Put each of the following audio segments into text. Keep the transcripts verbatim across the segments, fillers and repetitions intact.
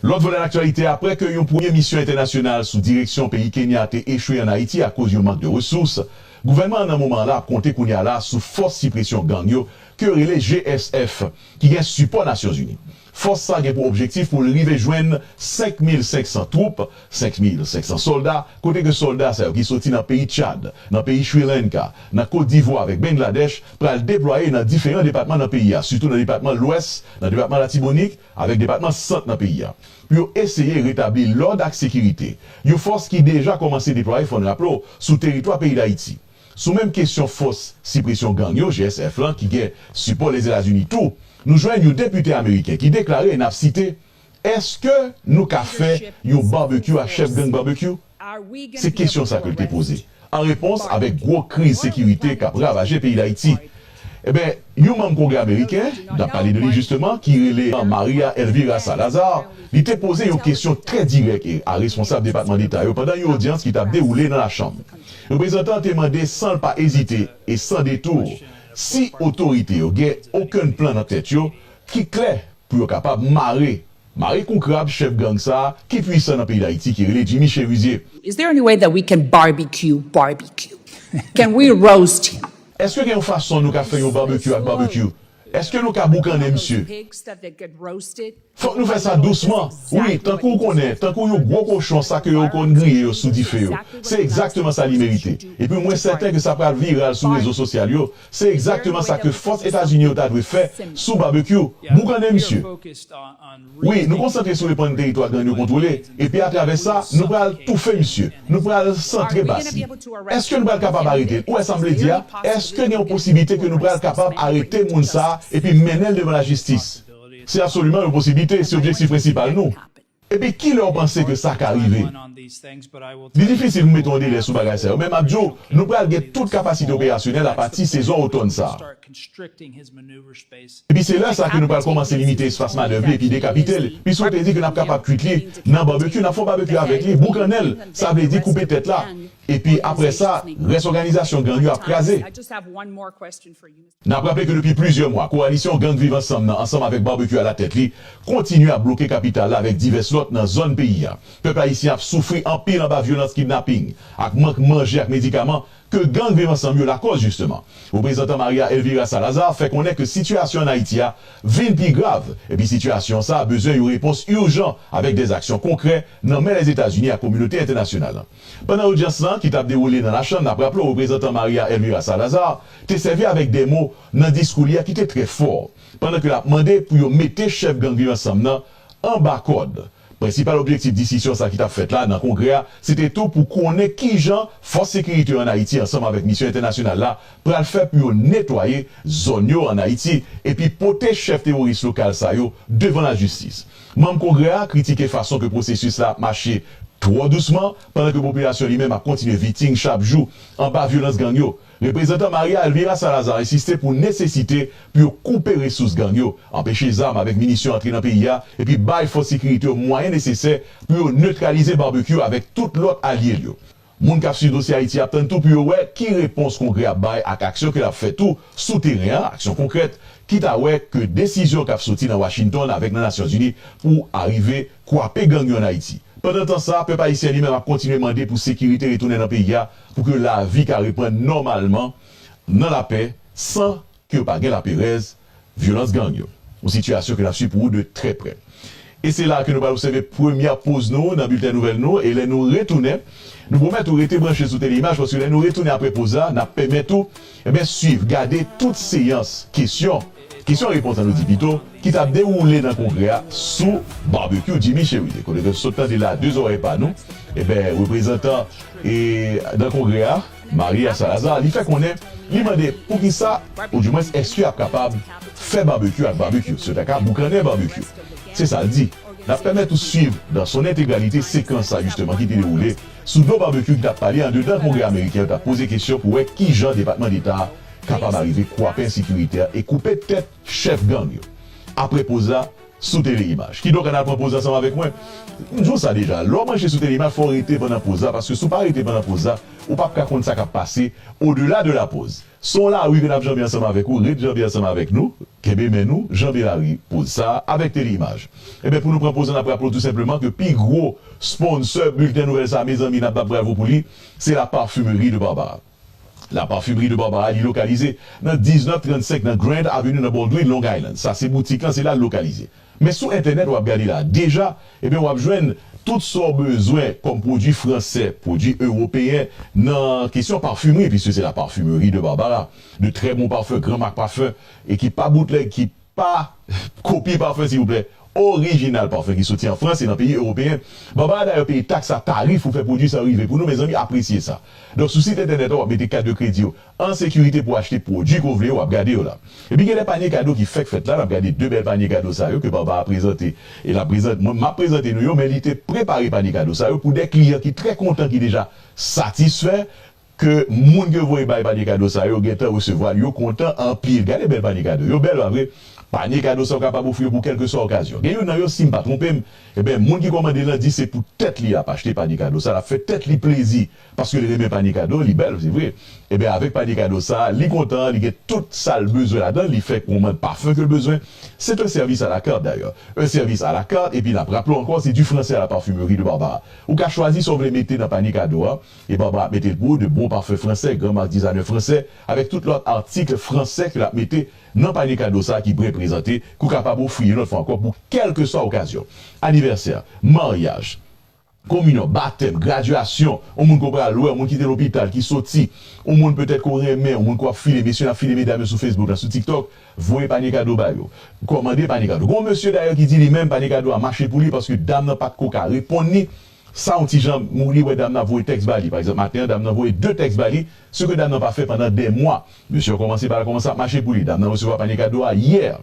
Lòt volè laktyalite, apre ke yon premye misyon entènasyonal sou direksyon peyi Kenya te echwe ann Ayiti akoz yon mank de resous, gouvènman an nan moman an la ap konte kounye a la sou fòs sipresyon gang yo ke yo rele G S F, ki gen sipò Nasyonzini. Fòs sa gen pou objektif pou l rive jwenn senk mil senk san twoup, senk mil senk san sòlda, kote ke sòlda sa yo ki soti nan peyi Tchad, nan peyi Sri Lanka, nan Kot Divwa avèk Bangladèch pral deplwaye nan diferan depatman nan peyi a, sitou nan depatman Lwès, nan depatman Latibonit, avèk depatman Sant nan peyi a, pou yo eseye retabli lòd ak sekirite. Yon fòs ki deja kòmanse deplwaye, fò n raple w, sou teritwa peyi Dayiti. Sou menm kesyon fòs sipresyon gang yo, G S F lan, ki gen sipò Lèzetazini tou, nou jwenn yon depite ameriken ki deklare, n ap site, "Èske nou ka fè yon babekyou ak chèf gang Babekyou?" Se kesyon sa ke l te poze. An repons, avèk gwo kriz sekirite k ap ravaje peyi Dayiti, ebyen, yon manm Kongrè ameriken, n ap pale de li jisteman, ki rele Maria Elvira Salazar, li te poze yon kesyon trè dirèk e a responsab Depatman Deta yo pandan yon odyans ki t ap dewoule nan Lachanm. Reprezantan an te mande san l pa ezite e san detou si otorite yo gen okenn plan nan tèt yo ki klè pou yo kapab mare, mare kou krab chèf gang sa a ki pwisan nan peyi Dayiti ki rele Jimmy Chérizier. Is there any way that we can barbecue, barbecue? Can we roast him? Èske gen yon fason nou ka fè yon babekyou ak Babekyou? Èske nou ka boukannen misye? Fòk nou fè sa dousman. Wi, tankou w konnen, tankou yon gwo kochon sa ke yo konn griye yo sou dife yo. Se egzakteman sa li merite. Epi mwen sèten ke sa pral viral sou rezo sosyal yo. Se egzakteman sa ke fòs Etazini yo ta dwe fè sou Babekyou. Boukannen misye. Wi, nou konsantre sou reprann teritwa gang yo kontwole. Epi atravè sa, nou pral toufe misye. Nou pral santre bas li. Èske nou pral kapab arete l? Ou wè sa m vle di a? Èske gen yon posiblite ke nou pral kapab arete moun sa a epi mennen l devan lajistis? Se absoliman yon posiblite, se objektif prensipal nou. Epi kilè w panse ke sa ka rive? Li difisil pou m mete yon delè sou bagay sa yo, men m ap di w, nou pral gen tout kapasite operasyonèl apati sezon otòn sa a. Epi se lè sa a ke nou pral kòmanse limite espas manèv li epi dekapite l. Piske w te di ke n ap kapab kwit li nan babekyou, n ap fè yon babekyou avèk li, boukannen l, sa vle di koupe tèt la. Epi apre sa, rès òganizasyon gang yo ap kraze. N ap raple ke depi plizyè mwa, kowalisyon gang Viv Ansanm nan, ansanm avèk Babekyou alatèt li, kontinye ap bloke kapital la avèk divès lòt nan zòn peyi a. Pèp ayisyen ap soufri anpil anba vyolans kidnaping ak mank manje ak medikaman ke gang Viv Ansanm yo lakòz, jisteman. Reprezantan Maria Elvira Salazar fè konnen ke sitiyasyon ann Ayiti a vin pi grav, epi sitiyasyon sa a bezwen yon repons ijan avèk dèzaksyon konkrè nan men Lèzetazini ak kominote entènasyonal la. Pandan odyans lan, ki t ap dewoule nan Lachanm, n ap raple w, reprezantan Maria Elvira Salazar te sèvi avèk de mo nan diskou li a ki te trè fò, pandan ke l ap mande pou yo mete chèf gang Viv Ansanm nan anba kòd. Prensipal objektif diskisyon sa ki t ap fèt la nan Kongrè a, se te tou pou konnen kijan fòs sekirite yo ann Ayiti ansanm avèk misyon entènasyonal la pral fè pou yo netwaye zòn yo ann Ayiti epi pote chèf teworis lokal sa yo devan lajistis. Manm Kongrè a kritike fason ke pwosesis la ap mache twò dousman, pandan ke popilasyon li menm ap kontinye viktim chak jou anba vyolans gang yo. Reprezantan Maria Elvira Salazar ensiste pou nesesite pou yo koupe resous gang yo, anpeche zam avèk minisyon antre nan peyi a, epi bay fòs sekirite yo mwayen nesesè pou yo netralize Babekyou avèk tout lòt alye l yo. Moun k ap swiv dosye Ayiti ap tann tou pou yo wè ki repons Kongrè a bay ak aksyon ke l ap fè tou sou teren an, aksyon konkrèt, kit a wè ke desizyon k ap soti nan Washington avèk nan Nasyonzini pou arive kwape gang yo ann Ayiti. Pandan tan sa, pèp ayisyen li menm ap kontinye mande pou sekirite retounen nan peyi a, pou ke lavi ka reprann nòmalman, nan lapè, san ke yo pa gen laperèz, vyolans gang yo. Yon sitiyasyon ke n ap swiv pou ou de trè prè. E se la ke nou pral obsève premyè poz nou nan bilten nouvèl nou, e lè nou retounen, nou pwomèt ou rete branche sou Tele Imaj, paske lè nou retounen apre poz la, n ap pèmèt ou, ebyen, swiv, gade tout seyans kesyon, kesyon repons an nou di pito, ki t ap dewoule nan Kongrè a sou Babekyou Jimmy Chérizier. Kote ke sot tande la, de zòrèy pa nou, ebyen, reprezantan e nan Kongrè a, Maria Salazar, li fè konnen, li mande poukisa, oudimwens èske y ap kapab fè Babekyou ak Babekyou, si yo ta ka boukannen Babekyou. Se sa l di. N ap pèmèt ou swiv dans son intégralité sekans sa jisteman ki te dewoule sou do Babekyou ki t ap pale andedan Kongrè ameriken yo t ap poze kesyon pou wè kijan Depatman Deta a kapab arive kwape ensekirite a e koupe tèt chèf gang yo. Apre poz la, sou Tele Imaj. Kidonk, ann al pran poz ansanm avèk mwen. M di w sa deja, lè w branche sou Tele Imaj, fò w rete pandan poz la, paske si w pa rete pandan poz la, ou p ap ka konn sa k ap pase odela de la poz. Se yon lari ke n ap janbe ansanm avèk ou, ret janbe ansanm avèk nou, kenbe men nou, janbe lari poz sa a avèk Tele Imaj. Ebyen, pou nou pran poz la, n ap raple w tou senpleman ke pi gwo sponsor bilten nouvèl sa a, mezanmi, n ap bat bravo pou li, se La Parfumerie de Barbara. La Parfumerie de Barbara, li lokalize nan diznèf trannsenk nan Grand Avenue nan Baldwin, Long Island. Sa se boutik lan, se la l lokalize. Men sou entènèt, w ap gade la. Deja, ebyen, w ap jwenn tout sa w bezwen kòm pwodui fransè, pwodui ewopeyen nan kesyon pafimri, piske se La Parfumerie de Barbara. De trè bon pafen, gran mak pafen, e ki pa boutlèg, ki pa kopye pafen, silvouplè. Orijinal pafen ki soti an Frans e nan peyi ewopeyen. Barbara dayè peye taks a tarif pou fè pwodui sa yo rive pou nou, mezanmi, apresye sa. Donk, sou sit entènèt la, w ap mete kat de kredi w an sekirite pou achte pwodui ke w vle yo, w ap gade yo la. Epi gen de panye kado ki fèk fèt la, n ap gade de bèl panye kado sa yo ke Barbara prezante. E l ap prezante, mwen, m ap prezante nou yo, men li te prepare panye kado sa yo pou de kliyan ki trè kontan, ki deja satisfè, ke moun ke voye bay panye kado sa yo gentan resevwa l, yo kontan anpil. Gade bèl panye kado. Yo bèl, pa vre? Panye kado sa yo kapab ofri yo pou kèlkeswa okazyon. Gen youn nan yo, si m pa twonpe m, ebyen, moun ki kòmande l lan di se pou tèt li l ap achte panye kado sa, l ap fè tèt li plezi, paske li renmen panye kado, li bèl, se vre. Ebyen, avèk panye kado sa, li kontan, li gen tout sa l bezwen ladan l, li fè kòmand pafen ke l bezwen. C'est un service à la carte, d'ailleurs. Un service à la carte, epi n ap raple w ankò, se du français à la parfumerie de Barbara. Ou ka chwazi sa w vle mete nan panye kado a, e Barbara ap mete l pou ou, de bon pafen fransè, gran mak dizayner fransè, avèk tout lòt atik fransè ke l ap mete nan panye kado sa a ki byen prezante, ke w kapab ofri yon lòt fwa ankò pou kèlkeswa okazyon. Anivèsè, maryaj, kominyon, batèm, gradyasyon, yon moun ke w pral wè, yon moun ki te lopital, ki soti, yon moun petèt ke w renmen, yon moun ke w ap file, mesye n ap file medam yo sou Facebook la, sou TikTok, voye panye kado ba yo. Kòmande panye kado. Gen yon mesye dayè ki di li menm panye kado a mache pou li paske dam nan pa t ko ka reponn li. Sa yon ti jan, ou li wè dam nan ap voye tèks ba li. Pa egzanp, maten an, dam nan voye de tèks ba li, se ke dam nan pa fè pandan dè mwa. Mesye an kòmanse, bagay la kòmanse ap mache pou li. Dam nan resevwa panye kado a yè.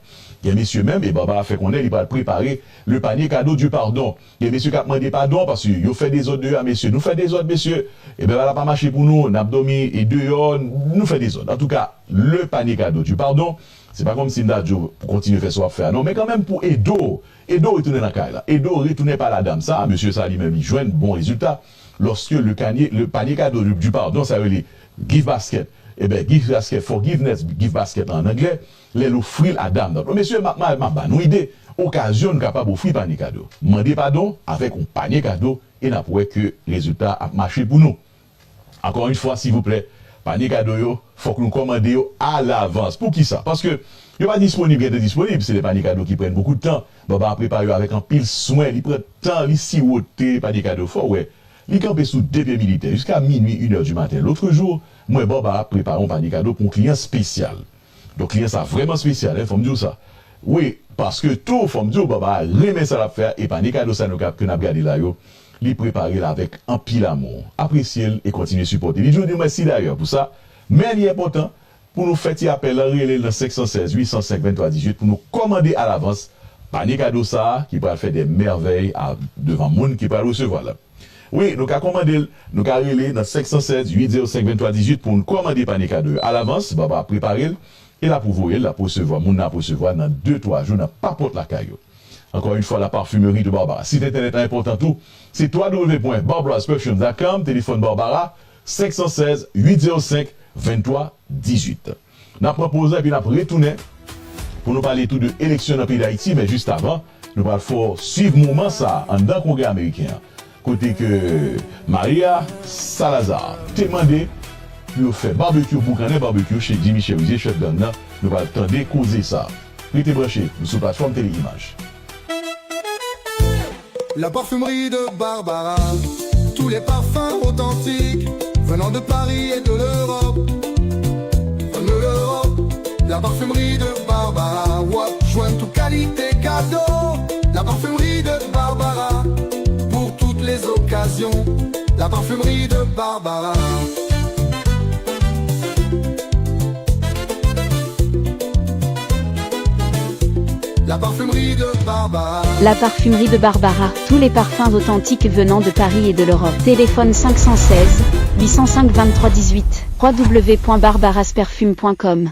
Gen mesye menm, e Barbara fè konnen li pral prepare le panier cadeau du pardon. Gen mesye k ap mande padon, paske yo fè dezòd deyò a, mesye. Nou fè dezòd, mesye. Ebyen, bagay la pa mache pou nou, n ap dòmi e deyò, nou fè dezòd. Antouka, le panier cadeau du pardon, se pa kòmsi m ta di w pou kontinye fè sa w ap fè a, non, men kanmenm pou ede w, ede w retounen nan kay la, ede w retounen pale a dam sa a, mesye sa a li menm li jwenn bon rezilta, lòske le kanye, le panier cadeau du, du pardon, sa yo rele gift basket, ebyen, gift basket, forgiveness gift basket la an anglè, lè l ofri l a dam nan. Mesye, m ap, m ap, m ap ba nou ide, okazyon n kapab ofri panye kado. Mande padon avèk yon panye kado e n ap wè ke rezilta ap mache pou nou. Encore une fois, silvouplè, panye kado yo, fòk nou kòmande yo alavans. Poukisa? Paske yo pa disponib, gentan disponib. Se de panye kado ki pran beaucoup de temps. Barbara prepare yo avèk anpil swen. Li pran tan, li siwote panye kado. Fò w wè, li kanpe sou de pye militè jiska minui, inè di maten. Lòt jou, m wè Barbara prepare yon panye kado pou yon kliyan espesyal. Donk, kliyan sa vrèman espesyal, en, fò m di w sa. Wi, paske tou, fò m di w, Barbara renmen sa l ap fè a, e panye kado sa nou ka, ke n ap gade la yo, li prepare l avèk anpil amou. Apresye l e kontinye sipòte. Li di w di w mèsi dayè pou sa, men li enpòtan pou nou fè ti apèl la, rele l nan senk san sèz, uit san senk, venntwa dizuit pou nou kòmande alavans panye kado sa a ki pral fè de mèvèy a, devan moun ki pral resevwa l. Wi, nou ka kòmande l, nou ka rele nan senk san sèz, uit zewo senk, venntwa dizuit pou n kòmande panye kado yo alavans, Barbara ap prepare l, e l ap voye l, l ap resevwa, moun nan ap resevwa nan de, twa jou nan papòt lakay yo. Encore une fois, la parfumerie de Barbara. Sit entènèt la enpòtan tou, se w w w pwen barbaras perfume dot com, telefòn Barbara, senk san sèz, uit zewo senk, venntwa dizuit. N ap pran poz la epi n ap retounen pou nou pale tou de eleksyon nan peyi Dayiti, men jis avan, nou pral fè w swiv moman sa a anndan Kongrè ameriken an, kote ke Maria Salazar te mande pou yo fè babekyou, boukannen babekyou chez Jimmy Cherizier, chèf gang nan. Nou pral tande koze sa a. Rete branche, nou sou platfòm Tele Imaj. La parfumerie de Barbara, tous les parfums authentiques venant de Paris et de l'Europe. De l'Europe, la parfumerie de Barbara, w ap jwenn tout kalite kado. La parfumerie de Barbara, pour toutes les occasions. La parfumerie de Barbara. La parfumerie de Barbara. La parfumerie de Barbara, tous les parfums authentiques venant de Paris et de l'Europe. Téléphone cinq cent seize, huit cent cinq, vingt-trois dix-huit, trois W point barbarasperfume point com.